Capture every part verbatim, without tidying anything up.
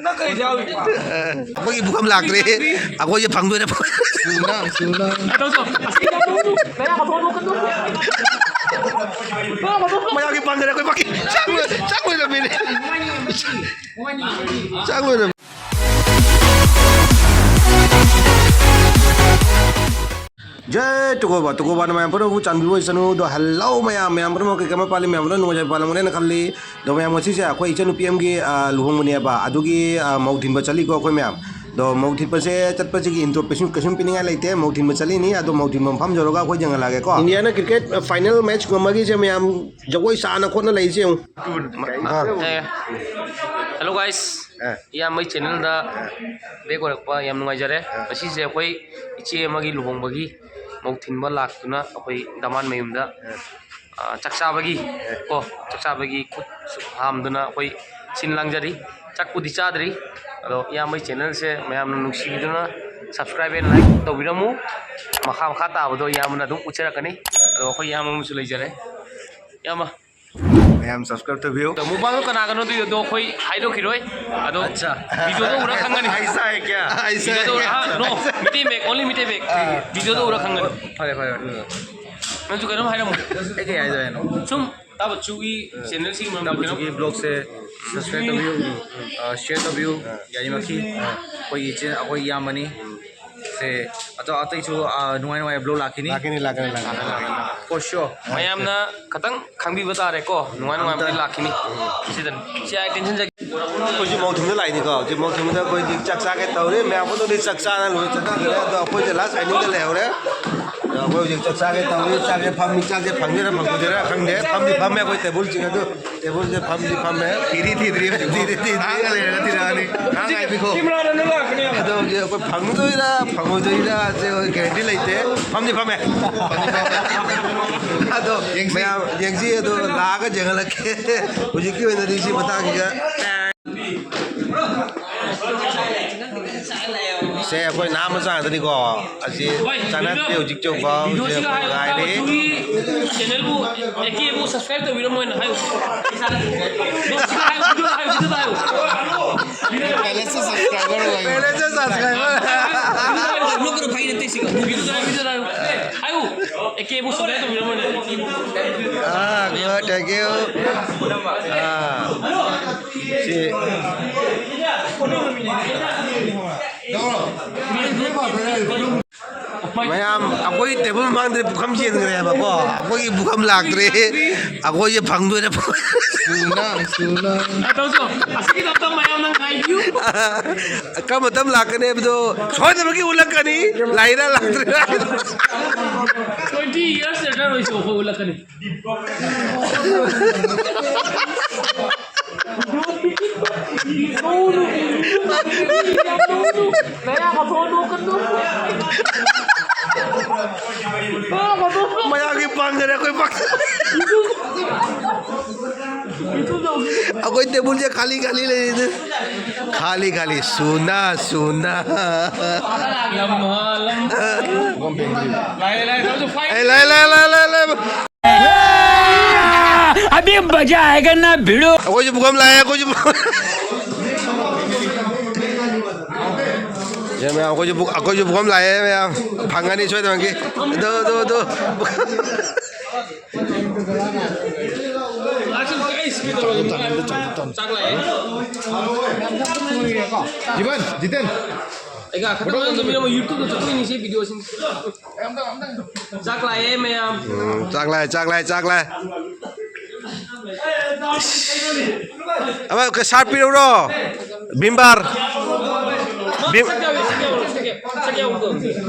ꯑꯩꯈꯣꯏꯒꯤ ꯄꯨꯈꯝ ꯂꯥꯛꯇ꯭ꯔꯦ꯫ ꯑꯩꯈꯣꯏꯁꯦ ꯐꯪꯗꯣꯏꯔ? ꯃꯌꯥꯝꯒꯤ ꯄꯥꯝꯖꯔꯦ ꯑꯩꯈꯣꯏ ꯄꯥꯀꯤ꯫ ꯆꯥꯛ ꯂꯣꯏ-, ꯆꯥꯛ ꯂꯣꯏꯔꯝꯃꯦꯅꯦ꯫ ꯆꯥꯛ ꯂꯣꯏꯔꯝꯃꯦ꯫ ꯖꯩ ꯇꯨꯀꯣꯕ, ꯇꯨꯀꯣꯕꯅ ꯃꯌꯥꯝ ꯄꯨꯝꯅꯃꯛꯄꯨ ꯆꯥꯟꯕꯤꯕ ꯑꯣꯏꯁꯅꯨ꯫ ꯑꯗꯣ hello ꯃꯌꯥꯝ, ꯃꯌꯥꯝ ꯄꯨꯝꯅꯃꯛ ꯀꯩ ꯀꯩ ꯑꯃ ꯄꯥꯜꯂꯤ, ꯃꯌꯥꯝ ꯄꯨꯝꯅꯃꯛ ꯅꯨꯡꯉꯥꯏꯖꯕ ꯄꯥꯜꯂꯝꯒꯅꯦꯅ ꯈꯜꯂꯤ꯫ ꯑꯗꯣ ꯃꯌꯥꯝ, ꯉꯁꯤꯁꯦ ꯑꯩꯈꯣꯏ ꯏꯆꯟꯅꯨꯄꯤ ꯑꯃꯒꯤ, ꯑ, ꯂꯨꯍꯣꯡꯕꯅꯦꯕ, ꯑꯗꯨꯒꯤ, ꯑ, ꯃꯧ ꯊꯤꯟꯕ ꯆꯠꯂꯤꯀꯣ ꯑꯩꯈꯣꯏ ꯃꯌꯥꯝ꯫ ꯑꯗꯣ ꯃꯧ ꯊꯤꯟꯕꯁꯦ ꯆꯠꯄꯁꯤꯒꯤ intro ꯀꯩꯁꯨꯝ, ꯀꯩꯁꯨꯝ ꯄꯤꯅꯤꯡꯉꯥꯏ ꯂꯩꯇꯦ꯫ ꯃꯧ ꯊꯤꯟꯕ ꯆꯠꯂꯤꯅꯤ, ꯑꯗꯣ ꯃꯧ ꯊꯤꯟꯕ ꯃꯐꯝ ꯌꯧꯔꯒ ꯑꯩꯈꯣꯏ ꯌꯦꯡꯍꯜꯂꯛꯑꯒꯦꯀꯣ꯫ ꯏꯟꯗꯤꯌꯥꯅ cricket, ꯑ, final match ꯉꯝꯕꯒꯤꯁꯦ ꯃꯌꯥꯝ ꯖꯒꯣꯏ ꯁꯥꯅ ꯈꯣꯠꯅ ꯂꯩꯔꯤꯁꯦ ꯌꯦꯡꯉꯨ꯫ ꯑꯥ꯫ ꯑꯦ, hello guys꯫ ꯑꯦ꯫ ꯏꯌꯥꯝꯕꯒꯤ channelꯗ ꯑꯦ꯫ Back ꯑꯣꯏꯔꯛꯄ ꯌꯥꯝ ꯅꯨꯡꯉꯥꯏꯖꯔꯦ꯫ ꯑꯦ꯫ ꯉꯁꯤꯁꯦ ꯑꯩꯈꯣꯏ ꯏꯆꯦ ꯑꯃꯒꯤ ꯂꯨꯍꯣꯡꯕꯒꯤ ꯃꯧ ꯊꯤꯟꯕ ꯂꯥꯛꯇꯨꯅ ꯑꯩꯈꯣꯏ ꯗꯃꯥꯟ ꯃꯌꯨꯝꯗ, ꯑꯦ꯫ ꯑ, ꯆꯥꯛ ꯆꯥꯕꯒꯤ, ꯑꯦ꯫ ꯀꯣ, ꯆꯥꯛ ꯆꯥꯕꯒꯤ ꯈꯨꯠ ꯍꯥꯝꯗꯨꯅ ꯑꯩꯈꯣꯏ ꯁꯤꯟ ꯂꯥꯡꯖꯔꯤ꯫ ꯆꯥꯛꯄꯨꯗꯤ ꯆꯥꯗ꯭ꯔꯤ꯫ ꯑꯗꯣ ꯏꯌꯥꯝꯕꯒꯤ channelꯁꯦ ꯃꯌꯥꯝꯅ ꯅꯨꯡꯁꯤꯕꯤꯗꯨꯅ subscribe and like ꯇꯧꯕꯤꯔꯝꯃꯨ꯫ ꯃꯈꯥ, ꯃꯈꯥ ꯇꯥꯕꯗꯣ ꯏꯌꯥꯝꯕꯅ ꯑꯗꯨꯝ ꯎꯠꯆꯔꯛꯀꯅꯤ꯫ ꯑꯗꯣ ꯑꯩꯈꯣꯏ ꯏꯌꯥꯝꯕ ꯑꯃꯁꯨ ꯂꯩꯖꯔꯦ꯫ ꯏꯌꯥꯝꯕ꯫ ꯃꯌꯥꯝ subscribe ꯇꯧꯕꯤꯌꯨ꯫ ꯑꯗꯣ mukbangꯗꯣ ꯀꯅꯥꯒꯅꯣ ꯑꯗꯨꯏꯗꯣ ꯑꯩꯈꯣꯏ ꯍꯥꯏꯗꯣꯛꯈꯤꯔꯣꯏ꯫ ꯑꯗꯣ ꯑꯠꯆꯥ꯫ Videoꯗ ꯎꯔ ꯈꯪꯒꯅꯤ꯫ ꯑꯩꯁꯥ ꯍꯦ ꯀꯌꯥ? ꯑꯩꯁꯥ ꯍꯦ Videoꯗ ꯎꯔ, ꯀꯌꯥ? ꯑ, no, ꯃꯤꯇꯩ ꯃꯌꯦꯛ, only ꯃꯤꯇꯩ ꯃꯌꯦꯛ꯫ ꯑꯥ꯫ Videoꯗ ꯎꯔ ꯈꯪꯒꯅꯤ꯫ ꯐꯔꯦ, ꯐꯔꯦ, ꯐꯔꯦ꯫ ꯅꯪꯁꯨ ꯀꯩꯅꯣꯝ ꯍꯥꯏꯔꯝꯃꯨ꯫ ꯑꯩ ꯀꯩ ꯍꯥꯏꯗꯣꯏꯅꯣ? ꯁꯨꯝ ꯇꯥꯕ ꯆꯨꯒꯤ channelꯁꯤꯒꯤ ꯃꯔꯝꯗ ꯇꯥꯕ ꯀꯩꯅꯣꯝ? ꯆꯨꯒꯤ vlogꯁꯦ subscribe ꯇꯧꯕꯤꯌꯨ, ꯑ, share ꯇꯧꯕꯤꯌꯨ, ꯌꯥꯔꯤꯃꯈꯩ꯫ ꯑꯩꯈꯣꯏꯒꯤ ꯏꯆꯦ, ꯑꯩꯈꯣꯏ ꯏꯌꯥꯝꯕꯅꯤ꯫ ꯁꯦ, ꯑꯇꯣ-, ꯑꯇꯩꯁꯨ, ꯑ, ꯅꯨꯡꯉꯥꯏ ꯅꯨꯡꯉꯥꯏꯕ vlog ꯂꯥꯛꯈꯤꯅꯤ꯫ ꯂꯥꯛꯀꯅꯤ, ꯂꯥꯛꯀꯅꯤ, ꯂꯥꯛꯀꯅꯤ, ꯂꯥꯛꯀꯅꯤ꯫ For sure꯫ ꯃꯌꯥꯝꯅ ꯈꯇꯪ ꯈꯪꯕꯤꯕ ꯇꯥꯔꯦꯀꯣ, ꯅꯨꯡꯉꯥꯏ ꯅꯨꯡꯉꯥꯏꯕꯗꯤ ꯂꯥꯛꯈꯤꯅꯤ꯫ ꯁꯤꯗꯅꯤ꯫ ꯁꯤ ꯑꯩ tension ꯆꯠ-, ꯑꯩꯈꯣꯏꯁꯨ ꯃꯧ ꯊꯤꯟꯕ ꯂꯥꯛꯏꯅꯤꯀꯣ꯫ ꯍꯧꯖꯤꯛ ꯃꯧ ꯊꯤꯟꯕꯗ ꯑꯩꯈꯣꯏꯗꯤ ꯆꯥꯛ ꯆꯥꯒꯦ ꯇꯧꯔꯦ꯫ ꯃꯌꯥꯝ ꯄꯨꯝꯅꯃꯛꯇꯤ ꯆꯥꯛ ꯆꯥꯅ ꯂꯣꯏ ꯆꯠꯅꯈ꯭ꯔꯦ꯫ ꯑꯗꯣ ꯑꯩꯈꯣꯏꯁꯦ last signingꯗ ꯂꯩꯍꯧꯔꯦ꯫ ꯑꯗꯣ ꯑꯩꯈꯣꯏ ꯍꯧꯖꯤꯛ ꯆꯥꯛ ꯆꯥꯒꯦ ꯇꯧꯔꯤ꯫ ꯆꯥꯛꯁꯦ ꯐꯝꯃꯤ, ꯆꯥꯛꯁꯦ ꯐꯪꯗꯣꯏꯔꯥ ꯐꯪꯉꯣꯏꯗꯣꯏꯔꯥ ꯈꯪꯗꯦ꯫ ꯐꯝꯗꯤ ꯐꯝꯃꯦ ꯑꯩꯈꯣꯏ tableꯁꯤꯡ ꯑꯗꯨ꯫ Tableꯁꯦ ꯐꯝꯗꯤ ꯐꯝꯃꯦ꯫ ꯊꯤꯗꯤ ꯊꯤꯗ꯭ꯔꯤ ꯍꯧꯖꯤꯛ꯫ ꯊꯤꯗꯤ ꯊꯤꯗ꯭ꯔꯤ꯫ ꯉꯥꯏꯍꯥꯛ ꯂꯩꯔꯒ ꯊꯤꯔꯛꯑꯅꯤ꯫ ꯉꯥꯏꯍꯥꯛ ꯉꯥꯏꯕꯤꯈꯣ꯫ ꯑꯗꯣ ꯍꯧꯖꯤꯛ ꯑꯩꯈꯣꯏ ꯐꯪꯗꯣꯏꯔꯥ ꯐꯪꯉꯣꯏꯗꯣꯏꯔꯥ ꯁꯦ ꯑꯩꯈꯣꯏ guarantee ꯂꯩꯇꯦ꯫ ꯐꯝꯗꯤ ꯐꯝꯃꯦ꯫ ꯑꯗꯣ ꯌꯦꯡꯁꯤ꯫ ꯃꯌꯥꯝ ꯌꯦꯡꯁꯤ꯫ ꯑꯗꯣ ꯂꯥꯛꯑꯒ ꯌꯦꯡꯍꯜꯂꯛꯀꯦ꯫ ꯍꯧꯖꯤꯛꯀꯤ ꯑꯣꯏꯅꯗꯤ ꯁꯤ ꯃꯇꯥꯡꯁꯤꯗ꯫ ꯁꯦ ꯑꯩꯈꯣꯏ ꯅꯍꯥ ꯃꯆꯥ ꯉꯥꯛꯇꯅꯤꯀꯣ꯫ ꯑꯁꯤ ꯆꯥꯟꯅꯗꯦ ꯍꯧꯖꯤꯛ ꯌꯧꯕ꯫ ꯍꯧꯖꯤꯛ ꯑꯩꯈꯣꯏ ꯉꯥꯏꯔꯤ꯫ Channelꯕꯨ, AKꯕꯨ subscribe ꯇꯧꯕꯤꯔꯝꯃꯣ ꯍꯥꯏꯅ ꯍꯥꯏꯌꯨ꯫ ꯁꯤꯗ ꯍꯥꯏꯌꯨ, ꯁꯤꯗ ꯍꯥꯏꯌꯨ, ꯁꯤꯗ ꯍꯥꯏꯌꯨ꯫ ꯄꯦꯂꯦꯁ ꯁꯕꯁꯀ꯭ꯔꯥꯏꯕꯔ꯫ ꯅꯣꯛꯀꯅꯨ, ꯐꯥꯒꯤ ꯅꯠꯇꯦ ꯁꯤꯀꯣ꯫ ꯃꯨꯚꯤꯗꯨꯗ ꯍꯥꯏꯕꯤꯗꯨꯗ ꯍꯥꯏꯌꯨ꯫ ꯑꯦ ꯀꯦꯕꯨ ꯁꯕꯁꯀ꯭ꯔꯥꯏꯕ ꯇꯧꯕꯤꯔꯝꯃꯣꯅꯦ꯫ Ah, good, thank you. ꯑꯥ, ꯁꯤ꯫ ꯃꯌꯥꯝ, ꯑꯩꯈꯣꯏ ꯇꯦꯕꯜ ꯃꯃꯥꯡꯗ ꯄꯨꯈꯝ ꯆꯦꯟꯈ꯭ꯔꯦꯕꯀꯣ꯫ ꯑꯩꯈꯣꯏꯒꯤ ꯄꯨꯈꯝ ꯂꯥꯛꯇ꯭ꯔꯦ꯫ ꯑꯩꯈꯣꯏꯁꯦ ꯐꯪꯗꯣꯏꯔꯦ꯫ ꯁꯨꯅ, ꯁꯨꯅ꯫ ꯑ, ꯇꯧꯁꯣ꯫ ꯑꯁꯤꯒꯤꯗꯃꯛꯇ ꯃꯌꯥꯝꯅ ꯉꯥꯏꯕꯤꯌꯨ꯫ ꯀꯔꯝꯕ ꯃꯇꯝ ꯂꯥꯛꯀꯅꯤ ꯍꯥꯏꯕꯗꯣ ꯁꯣꯏꯗꯅꯃꯛꯀꯤ ꯎꯠꯂꯛꯀꯅꯤ꯫ ꯂꯥꯛꯏꯔꯥ ꯂꯥꯛꯇ꯭ꯔꯤꯔꯥ꯫ Twenty years later ꯑꯣꯏꯁꯨ ꯑꯩꯈꯣꯏ ꯎꯠꯂꯛꯀꯅꯤ꯫ ꯃꯌꯥꯝꯒꯤ ꯄꯥꯡꯗꯔꯦ ꯑꯩꯈꯣꯏ ꯄꯥꯡ-, ꯑꯩꯈꯣꯏ ꯇꯦꯕꯜꯁꯦ ꯈꯥꯂꯤ ꯈꯥꯂꯤ ꯂꯩꯔꯤꯗ꯫ ꯈꯥꯂꯤ ꯈꯥꯂꯤ, ꯁꯨꯅ, ꯁꯨꯅ꯫ ꯂꯝꯍꯥ, ꯂꯝꯍꯥ꯫ ꯂꯥꯛꯑꯦ, ꯂꯥꯛꯑꯦ, ꯇꯧꯁꯨ ꯐꯥꯏ꯫ ꯑꯦ, ꯂꯥꯛꯑꯦ, ꯂꯥꯛꯑꯦ, ꯂꯥꯛꯑꯦ, ꯂꯥꯛꯑꯦ, ꯂꯥꯛꯑꯦ꯫ अभी मजा आएगा ना भिड़ो। ꯑꯩꯈꯣꯏꯁꯨ ꯄꯨꯈꯝ ꯂꯥꯛꯑꯦ, ꯑꯩꯈꯣꯏꯁꯨ ꯄꯨꯈꯝ꯫ ꯌꯥ, ꯃꯌꯥꯝ, ꯑꯩꯈꯣꯏꯁꯨ ꯄꯨ-, ꯑꯩꯈꯣꯏꯁꯨ ꯄꯨꯈꯝ ꯂꯥꯛꯑꯦ, ꯃꯌꯥꯝ꯫ ꯐꯪꯒꯅꯤ ꯁꯣꯏꯗꯅꯃꯛꯀꯤ꯫ ꯑꯗꯨ, ꯑꯗꯨ, ꯑꯗꯨ꯫ ꯑꯁ, guys, ꯀꯩꯗꯧꯔꯒꯦ? ꯆꯥꯛ ꯂꯥꯛꯑꯦ꯫ ꯖꯤꯕꯟ, ꯖꯤꯇꯦꯟ꯫ ꯑꯩꯒ ꯈꯛꯇꯪ ꯉꯥꯡꯗꯕꯤꯔꯝꯃꯣ, YouTube-ꯇ ꯆꯠꯇꯣꯏꯅꯤ ꯁꯤ video-ꯁꯤꯡꯁꯦ꯫ ꯆꯥꯛ ꯂꯥꯛꯑꯦ, ꯃꯌꯥꯝ꯫ ꯎꯝ, ꯆꯥꯛ ꯂꯥꯛꯑꯦ, ꯆꯥꯛ ꯂꯥꯛꯑꯦ, ꯆꯥꯛ ꯂꯥꯛꯑꯦ꯫ ꯑꯃ ꯀ-, shirt ꯄꯤꯔꯛꯎꯔꯣ? ꯕꯤꯝꯕꯥꯔ꯫ ꯕꯤꯝ-, ꯁꯛ ꯌꯥꯎꯔꯣ, ꯁꯛ ꯌꯥꯎꯔꯣ, ꯁꯛ ꯌꯥꯎꯔꯣ, ꯁꯛ ꯌꯥꯎꯔꯣ꯫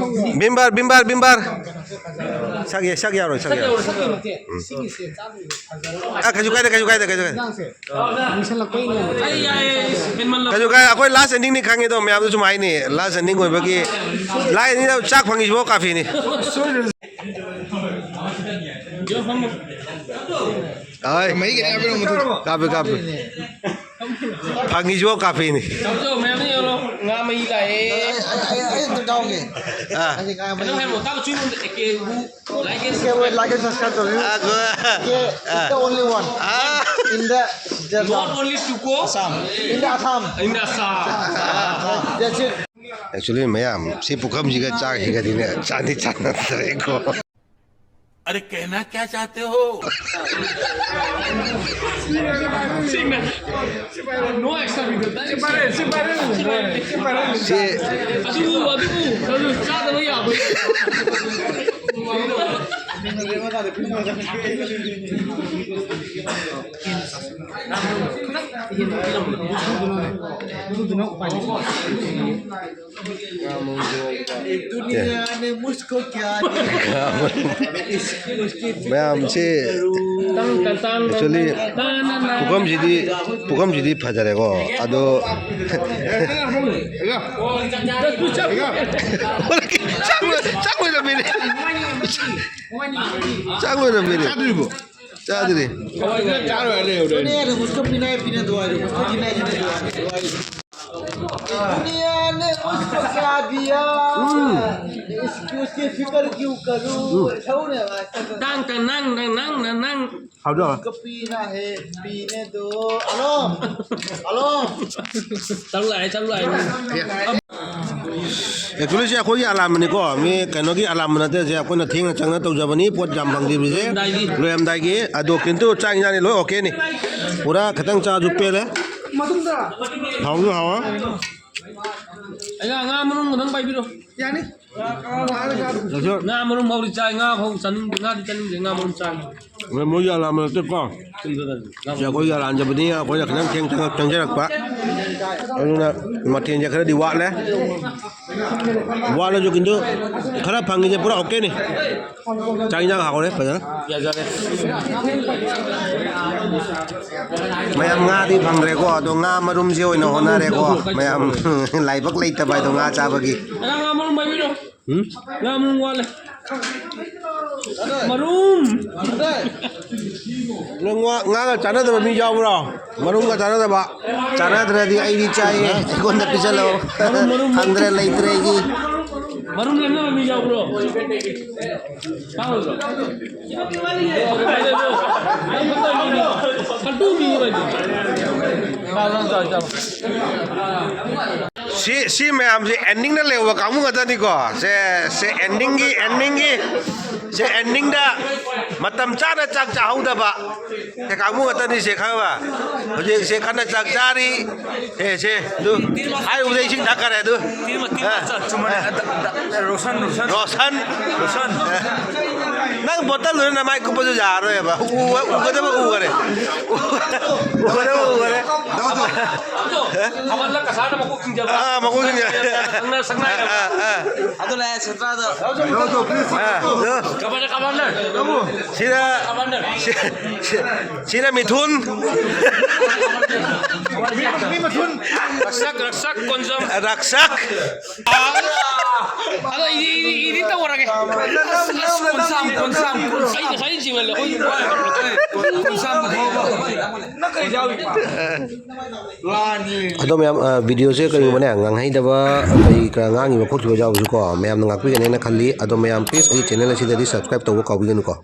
ꯕꯤꯝꯕꯥꯔ, ꯕꯤꯝꯕꯥꯔ, ꯕꯤꯝꯕꯥꯔ꯫ ꯁꯛ ꯌꯥ-, ꯁꯛ ꯌꯥꯎꯔꯣꯏ, ꯁꯛ ꯁꯛ ꯌꯥꯎꯔꯣꯏ꯫ ꯌꯥꯎꯔꯣ, ꯁꯛ ꯌꯥꯎꯔꯣ꯫ ꯎꯝ꯫ ꯑ, ꯀꯩꯁꯨ ꯀꯥꯏꯗꯦ, ꯀꯩꯁꯨ ꯀꯥꯏꯗꯦ, ꯀꯩꯁꯨ ꯀꯥꯏꯗꯦ꯫ ꯑꯩ ꯌꯥꯏꯌꯦ, ꯍꯦꯟꯃꯜꯂꯕ꯫ ꯀꯩꯁꯨ ꯀꯥꯏꯗꯦ, ꯑꯩꯈꯣꯏ last ending-ꯅꯤ ꯈꯪꯉꯤꯗꯣ, ꯃꯌꯥꯝꯗꯣ ꯁꯨꯝ ꯍꯥꯏꯅꯤ, last ending ꯑꯣꯏꯕꯒꯤ꯫ Last ending-ꯗ ꯆꯥꯛ ꯐꯪꯉꯤꯁꯤꯕꯣ ꯀꯥꯐꯤꯅꯤ꯫ ꯍꯣꯏ꯫ ꯃꯍꯤ ꯈꯤꯇꯪ ꯍꯥꯞꯄꯤꯔꯝꯃꯣ, ꯃꯊꯛꯇ꯫ ꯀꯥꯞꯄꯤ, ꯀꯥꯞꯄꯤ꯫ ꯐꯪꯉꯤꯁꯤꯕꯣ ꯀꯥꯐꯤꯅꯤ꯫ ꯇꯧꯖꯧ, ꯃꯌꯥꯝꯅ ꯌꯦꯡꯉꯣ꯫ ꯉꯥ ꯃꯍꯤ ꯂꯥꯛꯑꯦ꯫ ꯑꯩ, ꯑꯩ, ꯑꯩ ꯑꯝꯇ ꯌꯥꯎꯒꯦ꯫ ꯑꯥ꯫ ꯑꯩꯗꯤ ꯉꯥ ꯃꯍꯤ꯫ ꯀꯩꯅꯣ ꯍꯥꯏꯔꯝꯃꯣ, ꯇꯥꯃꯣ, ꯆꯨꯏ ꯃꯣꯟꯗ ꯑꯦ ꯀꯦ ꯕꯨ꯫ Like and subscribe. Like and subscribe ꯇꯧꯕꯤꯌꯨ꯫ ꯑꯥ, ꯒꯣ-, ꯑꯦ, ah. It's the only one ah. In the, the Not only Tuko. Assam. In the Assam. In the Assam. Ah. Actually, ꯃꯌꯥꯝ, ꯁꯤ ꯄꯨꯈꯝꯁꯤꯒ ꯆꯥꯛꯁꯤꯒꯗꯤꯅꯦ, ꯆꯥꯟꯗꯤ ꯆꯥꯟꯅꯗ꯭ꯔꯦꯀꯣ꯫ अरे, कहना क्या चाहते हो? No extra video. ꯁꯤ ꯑꯗꯨ, ꯑꯗꯨ, ꯑꯗꯨ ꯆꯥꯗꯕ ꯌꯥꯕ꯫ दुनिया ने मुझको क्या दिया? ꯃꯌꯥꯝꯁꯤ, actually, ꯄꯨꯈꯝꯁꯤꯗꯤ, ꯄꯨꯈꯝꯁꯤꯗꯤ ꯐꯖꯔꯦꯀꯣ, ꯑꯗꯣ ꯆꯥꯛ ꯂꯣꯏ-, ꯆꯥꯛ ꯂꯣꯏꯔꯝꯃꯦꯅꯦ꯫ ꯆꯥꯛ ꯂꯣꯏꯔꯝꯃꯦꯅꯦ꯫ ꯆꯥꯗ꯭ꯔꯤꯕꯣ? ꯆꯥꯗ꯭ꯔꯤ꯫ ꯆꯥꯔꯣꯏ ꯍꯥꯏ ꯂꯩꯍꯧꯔꯦ꯫ दुनिया ने मुझको पीना है, पीने दो, आज मुझको जीना है, जीने दो, आज। दुनिया ने मुझको क्या दिया? इसकी, उसकी फिक्र क्यों करूं? ꯇꯥꯡ ꯇꯥꯡ ꯅꯪ ꯅꯪ ꯅꯪ ꯅꯪ ꯅꯪ꯫ ꯍꯥꯎꯗꯣ꯫ उसको पीना है, पीने दो। Hello, hello. ꯆꯥꯛ ꯂꯥꯛꯑꯦ, ꯆꯥꯛ ꯂꯥꯛꯑꯦ꯫ Actually, ꯁꯤ ꯑꯩꯈꯣꯏꯒꯤ ꯑꯂꯥꯝꯕꯅꯤꯀꯣ, ꯃꯤ ꯀꯩꯅꯣꯒꯤ ꯑꯂꯥꯝꯕ ꯅꯠꯇꯦ꯫ ꯁꯦ ꯑꯩꯈꯣꯏꯅ ꯊꯦꯡꯅ ꯆꯪꯅ ꯇꯧꯖꯕꯅꯤ, ꯄꯣꯠ ꯌꯥꯝ ꯐꯪꯈꯤꯕꯁꯦ꯫ ꯂꯣꯏꯔꯝꯗꯥꯏꯒꯤ꯫ ꯂꯣꯏꯔꯝꯗꯥꯏꯒꯤ꯫ ꯑꯗꯣ ꯀꯤꯟꯇꯨ ꯆꯥꯛ ꯏꯟꯖꯥꯡꯗꯤ ꯂꯣꯏ ꯑꯣꯀꯦꯅꯤ꯫ ꯄꯨꯔꯥ ꯈꯤꯇꯪ ꯆꯥꯁꯨ ꯄꯦꯜꯂꯦ꯫ ꯍꯥꯎꯁꯨ ꯍꯥꯎꯋꯦ꯫ ꯑꯩꯅ ꯉꯥ ꯃꯔꯨꯝ ꯈꯛꯇꯪ ꯄꯥꯏꯕꯤꯔꯣ꯫ ꯌꯥꯅꯤ꯫ ꯉꯥ ꯃꯔꯨꯝ ꯐꯥꯎꯗꯤ ꯆꯥꯏ, ꯉꯥ ꯐꯥꯎ ꯆꯥꯅꯤꯡꯗꯦ, ꯉꯥꯗꯤ ꯆꯥꯅꯤꯡꯗꯦ, ꯉꯥ ꯃꯔꯨꯝ ꯆꯥꯏ꯫ ꯃꯣꯏꯒꯤ ꯑꯂꯥꯝꯕ ꯅꯠꯇꯦꯀꯣ꯫ ꯁꯤ ꯑꯩꯈꯣꯏꯒꯤ ꯑꯂꯥꯝꯕꯅꯤ, ꯑꯩꯈꯣꯏꯅ ꯈꯤꯇꯪ ꯊꯦꯡ ꯆꯪꯉꯛ-, ꯆꯪꯖꯔꯛꯄ꯫ ꯑꯗꯨꯅ ꯃꯊꯦꯜꯁꯦ ꯈꯔꯗꯤ ꯋꯥꯠꯂꯦ꯫ ꯋꯥꯠꯂꯁꯨ ꯀꯤꯟꯇꯨ ꯈꯔ ꯐꯪꯉꯤꯁꯦ ꯄꯨꯔꯥ ꯑꯣꯀꯦꯅꯤ꯫ ꯆꯥꯛ ꯏꯟꯖꯥꯡ ꯍꯥꯎꯔꯦ ꯐꯖꯅ꯫ ꯌꯥꯖꯔꯦ꯫ ꯃꯌꯥꯝ ꯉꯥꯗꯤ ꯐꯪꯗ꯭ꯔꯦꯀꯣ, ꯑꯗꯣ ꯉꯥ ꯃꯔꯨꯝꯁꯦ ꯑꯣꯏꯅ ꯍꯣꯠꯅꯔꯦꯀꯣ꯫ ꯃꯌꯥꯝ ꯂꯥꯏꯕꯛ ꯂꯩꯇꯕ ꯍꯥꯏꯗꯣ ꯉꯥ ꯆꯥꯕꯒꯤ꯫ ꯉꯥ ꯃꯔꯨꯝ ꯄꯥꯏꯕꯤꯔꯣ꯫ ꯎꯝ? ꯉꯥ ꯃꯔꯨꯝ ꯋꯥꯠꯂꯦ꯫ ꯃꯔꯨꯝ! ꯅꯪ ꯉꯥ, ꯉꯥꯒ ꯆꯥꯟꯅꯗꯕ ꯃꯤ ꯌꯥꯎꯕ꯭ꯔꯣ? ꯃꯔꯨꯝꯒ ꯆꯥꯟꯅꯗꯕ? ꯆꯥꯟꯅꯗ꯭ꯔꯗꯤ ꯑꯩꯗꯤ ꯆꯥꯏꯌꯦ꯫ ꯑꯩꯉꯣꯟꯗ ꯄꯤꯁꯜꯂꯛꯑꯣ꯫ ꯃꯔꯨꯝ, ꯃꯔꯨꯝ, ꯐꯪꯗ꯭ꯔꯦ, ꯂꯩꯇ꯭ꯔꯦ ꯑꯩꯒꯤ꯫ ꯃꯔꯨꯝ ꯂꯦꯝꯅꯕ ꯃꯤ ꯌꯥꯎꯕ꯭ꯔꯣ? ꯌꯥꯎꯗ꯭ꯔꯣ? ꯁꯛꯇꯨ ꯃꯤ ꯑꯣꯏꯗꯦ꯫ ꯆꯥꯎ, ꯆꯥꯎ, ꯆꯥꯎ, ꯆꯥꯎ꯫ ꯁꯤ ꯁꯤ ꯁꯤ ꯃꯌꯥꯝꯁꯦ ꯑꯦꯟꯗꯤꯡꯗ ꯂꯩꯍꯧꯕ ꯀꯥꯡꯕꯨ ꯉꯥꯛꯇꯅꯤꯀꯣ꯫ ꯁꯦ ꯁꯦ ꯑꯦꯟꯗꯤꯡꯒꯤ ꯑꯦꯟꯗꯤꯡꯒꯤ ꯁꯦ ꯑꯦꯟꯗꯤꯡꯗ ꯃꯇꯝ ꯆꯥꯅ ꯆꯥꯛ ꯆꯥꯍꯧꯗꯕ ꯁꯦ ꯀꯥꯡꯕꯨ ꯉꯥꯛꯇꯅꯤ꯫ ꯁꯦ ꯈꯪꯉꯕ? ꯍꯧꯖꯤꯛ ꯁꯦ ꯀꯟꯅ ꯆꯥꯛ ꯆꯥꯔꯤ꯫ ꯑꯦ ꯁꯦ ꯑꯗꯨ ꯍꯥꯏꯔꯨꯕꯗ ꯏꯁꯤꯡ ꯊꯛꯈꯔꯦ ꯑꯗꯨ꯫ ꯇꯤꯟ ꯃ-, ꯇꯤꯟ ꯃ-, ꯑ, ꯆꯨꯝꯃꯅꯦ꯫ ꯑ, ꯑ, ꯔꯣꯁꯟ, ꯔꯣꯁꯟ꯫ ꯔꯣꯁꯟ꯫ ꯔꯣꯁꯟ꯫ ꯅꯪ ꯕꯣꯇꯜꯗꯨꯅ ꯅꯃꯥꯏ ꯀꯨꯞꯄꯁꯨ ꯌꯥꯔꯣꯏꯕ꯫ ꯎ-, ꯎꯒꯗꯕ ꯎꯈꯔꯦ꯫ ꯎꯒꯗꯕ ꯎꯈꯔꯦ꯫ ꯑꯗꯣ, ꯊꯥꯕꯜꯂ ꯀꯁꯥꯅ ꯃꯀꯣꯛ ꯆꯤꯡꯖꯕ꯫ ꯑꯥ, ꯃꯀꯣꯛ ꯆꯤꯡꯖꯕ꯫ ꯁꯪꯅ-, ꯁꯪꯅ-, ꯑꯥ, ꯑꯥ꯫ ꯑꯗꯨ ꯂꯥꯛꯑꯦ, ꯁꯦꯟꯗ꯭ꯔꯥꯗ꯫ ꯑꯥ, ꯑꯗꯣ꯫ Commander, commander. ꯁꯤꯗ, ꯀꯃꯥꯟꯗꯔ꯫ ꯁꯤ-, ꯁꯤ-, ꯁꯤꯅ ꯃꯤꯊꯨꯟ꯫ ꯃꯤ ꯃꯊꯨꯟ꯫ ꯔꯛꯁꯛ, ꯔꯛꯁꯛ, ꯀꯣꯟꯖꯝ꯫ ꯔꯛꯁꯛ꯫ ꯑꯗꯣ ꯏꯗꯤ, ꯏꯗꯤ, ꯏꯗꯤ ꯇꯧꯔꯒꯦ꯫ ꯑꯁ, ꯑꯁ, ꯀꯣꯟꯁꯥꯝ, ꯀꯣꯟꯁꯥꯝ, ꯀꯣꯟꯁꯥꯝ꯫ ꯑꯩ ꯉꯁꯥꯏ ꯆꯤꯡꯍꯜꯂꯦ, ꯑꯩꯈꯣꯏ ꯀꯣꯟꯁꯥꯝ ꯐꯥꯎꯕ꯫ ꯅꯪ ꯀꯔꯤ ꯌꯥꯎꯔꯤꯕ? ꯑꯗꯣ ꯃꯌꯥꯝ, ꯑ, ꯚꯤꯗꯤꯑꯣꯁꯦ ꯀꯔꯤꯒꯨꯝꯕꯅꯦ, ꯉꯥꯡꯍꯩꯗꯕ ꯀꯔꯤ ꯀꯔꯥ ꯉꯥꯡꯉꯤꯕ ꯈꯣꯠꯈꯤꯕ ꯌꯥꯎꯔꯁꯨꯀꯣ, ꯃꯌꯥꯝꯅ ꯉꯥꯛꯄꯤꯒꯅꯦꯅ ꯈꯜꯂꯤ꯫ ꯑꯗꯣ ꯃꯌꯥꯝ, please, ꯑꯩꯒꯤ channel ꯑꯁꯤꯗꯗꯤ subscribe ꯇꯧꯕ ꯀꯥꯎꯕꯤꯒꯅꯨꯀꯣ꯫